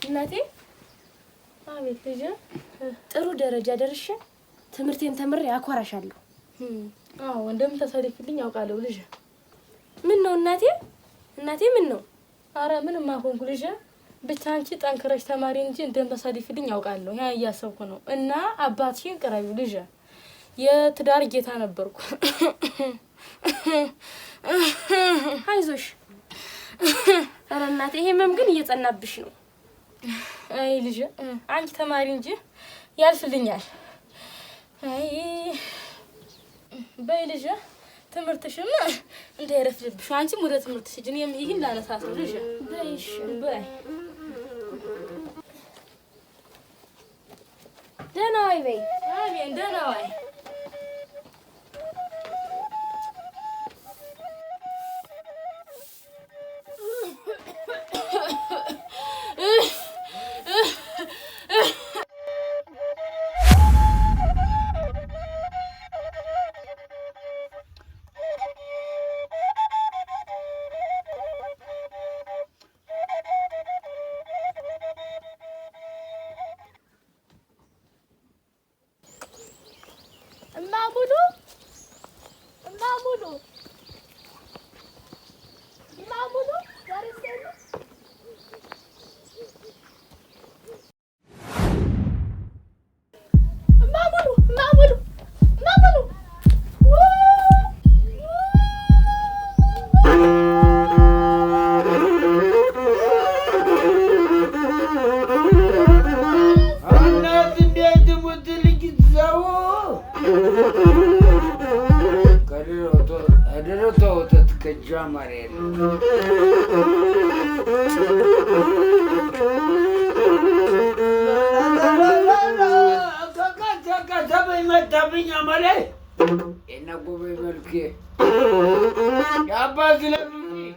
እናቴ። አቤት ልጄ። ጥሩ ደረጃ ደርሼ ትምህርቴን ተምሬ አኮራሻለሁ። አዎ፣ እንደምታሳልፊልኝ አውቃለሁ ልጄ። ምን ነው እናቴ? እናቴ ምን ነው? አረ ምንም አልሆንኩ ልጄ። ብቻ አንቺ ጠንክረሽ ተማሪ እንጂ እንደምታሳልፊልኝ አውቃለሁ። ያ እያሰብኩ ነው። እና አባትሽን ቅረቢው ልጄ። የትዳር ጌታ ነበርኩ። አይዞሽ። ኧረ እናቴ፣ ይሄ ህመም ግን እየጸናብሽ ነው። አይ ልጄ፣ አንቺ ተማሪ እንጂ ያልፍልኛል። አይ በይ ልጄ፣ ትምህርትሽም እንዳይረፍድብሽ። አንቺም ወደ ትምህርትሽ ሂጂ። እኔም ይህን ላነሳት ነው ልጄ። በይ እሺ። በይ። ደህና ዋይ በይ። አሜን። ደህና ዋይ። እማሙሉ፣ እማሙሉ፣ እማሙሉ፣ ዛሬ ስለ እማሙሉ፣ እማሙሉ፣ እማሙሉ። እናት እንዴት ትሙት ልጅ ትዛው ከደረቷ ወተት ከእጇ ማር የለም። መታብኝ አመሌ የነጎበ መልኬ የአባት ለምኝ።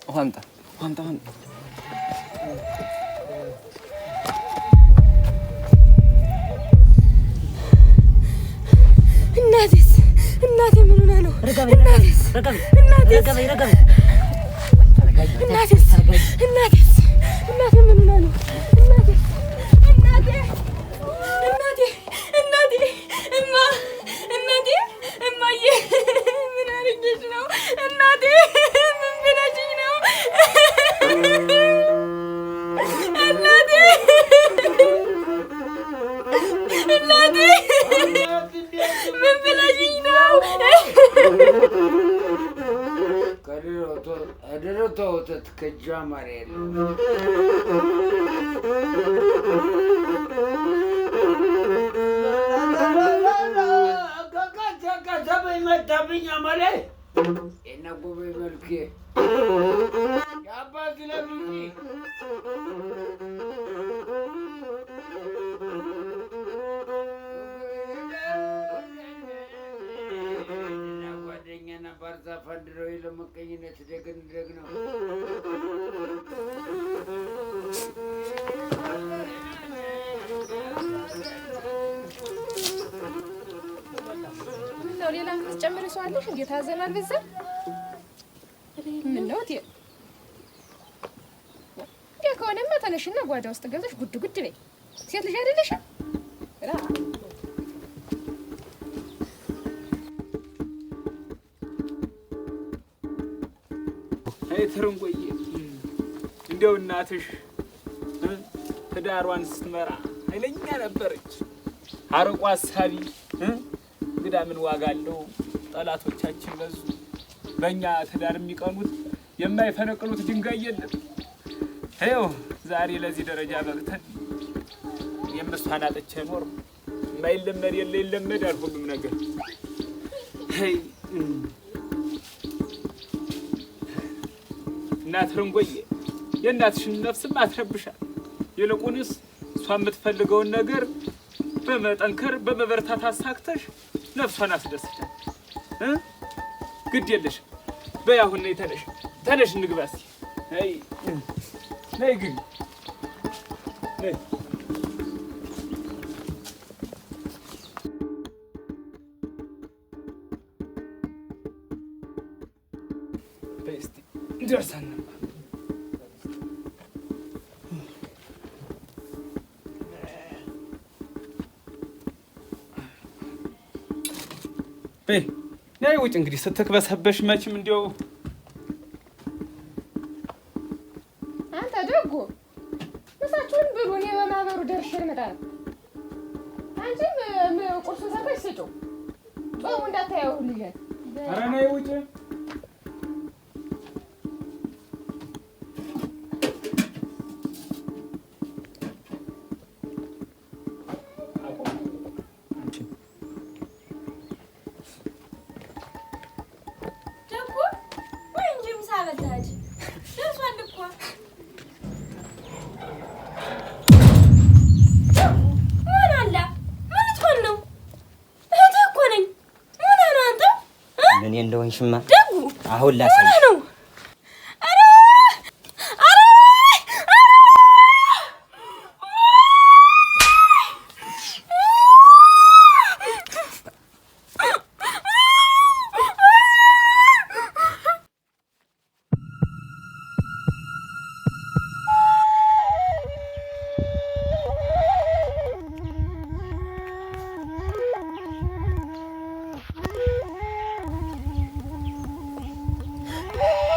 ውሃ አምጣ፣ ውሃ አምጣ፣ ውሃ አምጣ። እናቴስ፣ እናቴ ምን ሆና ነው? እናቴስ፣ እናቴስ፣ እናቴስ፣ እናቴስ፣ እናቴ ምን ሆና ነው? እናቴስ፣ እናቴ፣ እናቴ፣ እናቴ፣ እማ፣ እናቴ፣ እማዬ፣ ምን አድርጌሽ ነው? እናቴ፣ ምን ብለሽኝ ነው? እናቴ፣ እናቴ፣ ምን ብለሽኝ ነው? ከደረቷ ወተት ከእጇ ማር የለም። መታብኝ አመሌ የነጎበ መልኬ የአባት ለምኝ። ዛፍ አንድ ነው። የለመቀኝነት ደግን ደግ ነው። ምነው ሌላ የምትጨምሪ ሰው አለሽ? እንዴት ሀዘን አልበዛም? ምነው እቴ እንዲያ ከሆነማ ተነሽና ጓዳ ውስጥ ገብተሽ ጉድ ጉድ በይ። ሴት ልጅ አይደለሽም? ራ አይ ትርንጎዬ፣ እንዲያው እናትሽ ትዳሯን ስትመራ ኃይለኛ ነበረች፣ አርቆ አሳቢ። እንግዳ ምን ዋጋ አለው? ጠላቶቻችን በዙ። በእኛ ትዳር የሚቀኑት የማይፈነቅሉት ድንጋይ የለም። ይኸው ዛሬ ለዚህ ደረጃ በቅተን እኔም እሷን አጥቼ ኖርኩ። የማይለመድ የለ ይለመዳል ሁሉም ነገር። አይ እናት ርንጎዬ የእናትሽን ነፍስም አትረብሻት። ይልቁንስ እሷ የምትፈልገውን ነገር በመጠንከር በመበርታት አሳክተሽ ነፍሷን አስደስቻት። ግድ የለሽም። በይ አሁን ነይ፣ ተነሽ ተነሽ፣ እንግባ እስኪ። ነይ ነይ፣ ግቢ ነይ። በይ እስኪ ደርሰን ነበር። በይ ነይ ውጭ። እንግዲህ ስትክበሰበሽ መቼም እንዲያው አንተ ደጉ ምሳችሁን ብሉ፣ እኔ በማህበሩ ደርሼ ልመጣ ነው። አንቺም ቁርሱን ሰርተሽ ስጪው፣ ጾሙ እንዳታየው ልጄን። ኧረ ነይ ውጭ። ደጉ ወይ እንጂ ምሳ በልተህ ደርሷል እኮ። ደጉ ምን አለ? ምን ልትሆን ነው? እህትህ እኮ ነኝ። ምን ሆነህ ነው አንተ? ምን እንደሆንሽማ ደጉ አሁን ምን ላሳይሽ። ሆነህ ነው? ኧረ ኧረ እ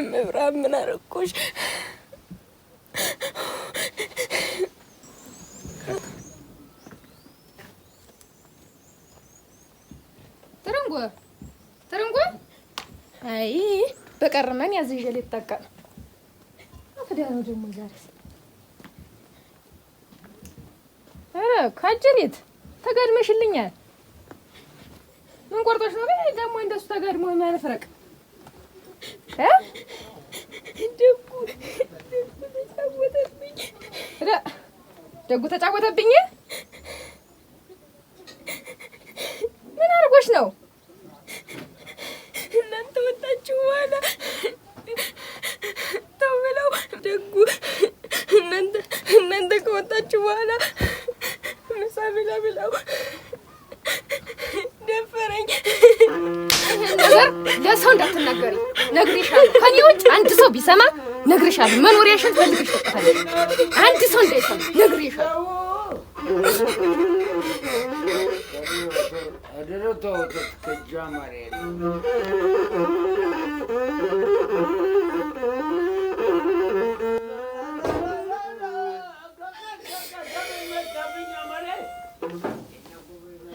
መብራት ምን አደረኩሽ? ትርንጎ ትርንጎ፣ አይ በቀርመን ያዝዤ ልጠቀም አፍዳ ነው ደግሞ ዛሬ። ኧረ ካጀሬት ተጋድመሽልኛል። ምን ቆርጦሽ ነው ደግሞ እንደሱ ተጋድሞ የሚያነፍረቅ? ደጉ ተጫወተብኝ። ደጉ ተጫወተብኝ? ምን አድርጎሽ ነው? እናንተ ወጣችሁ በኋላ ተው ብለው ደጉ እናንተ ከወጣችሁ በኋላ ምሳ ብላ ብለው ደፈረኝ። ነገር ለሰው እንዳትናገሪ ነግሬሻለሁ። ከኔ ውጭ አንድ ሰው ቢሰማ ነግሬሻለሁ። መኖሪያሽን ፈልገሽ ትወጣለሽ። አንድ ሰው እንዳይሰማ ነግሬሻለሁ።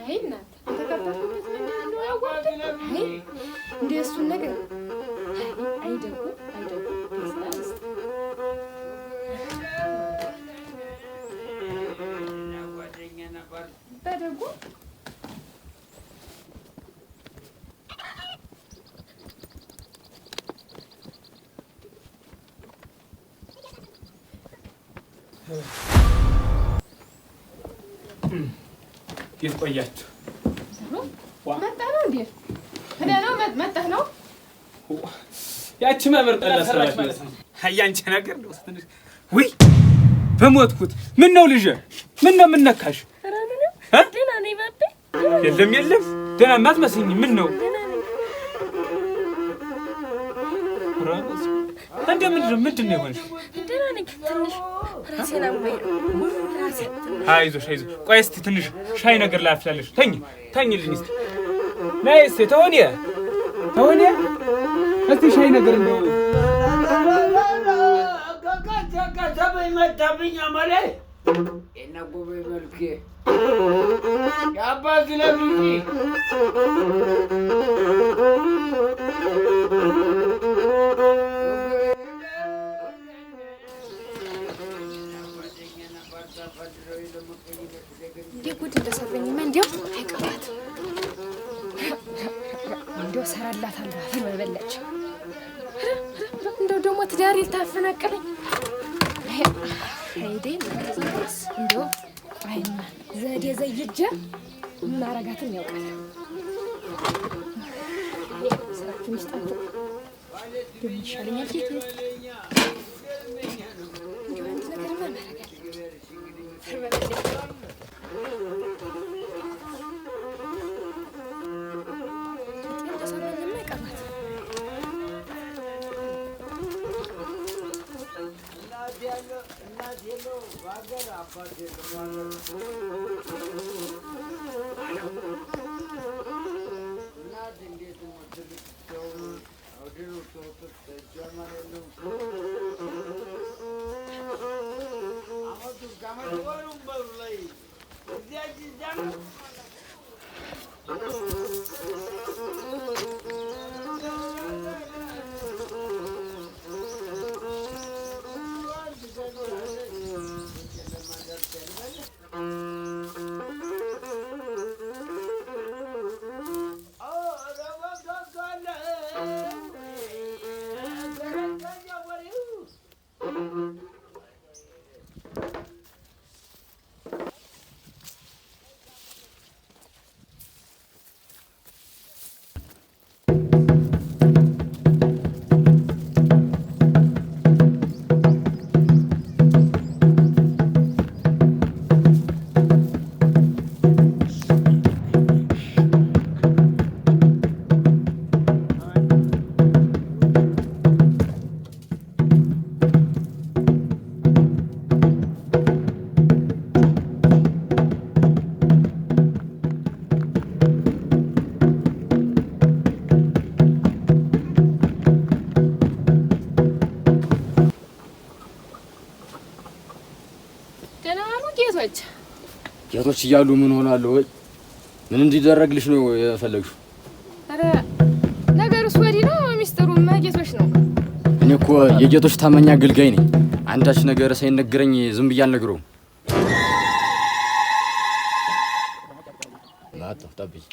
አይ እናት ተከበርኩበት ምንድን ነው ያዋርደኝ? አይ እንደ እሱን ነገር አይ ደጉ አይ ደጉ በደጉ የት ቆያችሁ? መጣህ ነው እንዴ? ሄደህ ነው መጣህ ነው? ያቺ መምህር ጠላ ሰራች ማለት ነው። ያንቺ ነገር እንደው ትንሽ ውይ በሞትኩት። ምን ነው ልጄ? ምን ነው የምነካሽ? ኧረ ምንም ደህና ነኝ ባቤ። የለም የለም ደህናማ አትመስይኝም። ምን ነው እንደ ምንድን ነው የሆንሽ? ደህና ነኝ። ትንሽ ራሴን አሞኝ ነው። ራሴን ትንሽ አይዞሽ አይዞሽ። ቆይ እስኪ ትንሽ ሻይ ነገር ላፍላለሽ። ተኝ ተኝልኝ እስኪ። ነይ እስኪ ተሆኔ ተሆኔ እስኪ ሻይ ነገር እንደው መታብኝ አመሌ የነጉቤ መልኬ የአባት ለምኝ እንዴ ጉድ እንደሰራኝማ እንዲያው አይቀሯትም። እንዲያው እሰራላታለሁ አፈር በበላች። እንደው ደግሞ ትዳሬ ልታፈናቅለኝ አይዴ እንደው አይማ ዘዴ ዘይጄ ማረጋትን ያውቃል። ስራችሁን ይስጣችሁ። እንደው ምን ይሻለኛል ጌቴ? እንደው አንድ ነገርማ ማድረግ አለብኝ። አፈር በበላች። እንደሰራኝማ አይቀሯትም። እናት የለው በሀገር አባት የለው በሀገር። እናት እንዴት ነው ትልቅ ሰው አውድሮ ተወጥቶ ተጀመረ ነው አመቱ ከአመቱ ወሩም በሩ ላይ እዚያች እዚያ ነው። ደህና ዋሉ ጌቶች። ጌቶች እያሉ ምን ሆናለሁ? ወይ ምን እንዲደረግልሽ ነው የፈለግሽው? ኧረ ነገሩስ ወዲህ ነው፣ ሚስጥሩማ ጌቶች ነው። እኔ እኮ የጌቶች ታማኝ አገልጋይ ነኝ። አንዳች ነገር ሳይነግረኝ ዝም ብዬ አልነግረውም። መጣሁ፣ ጠብቂ።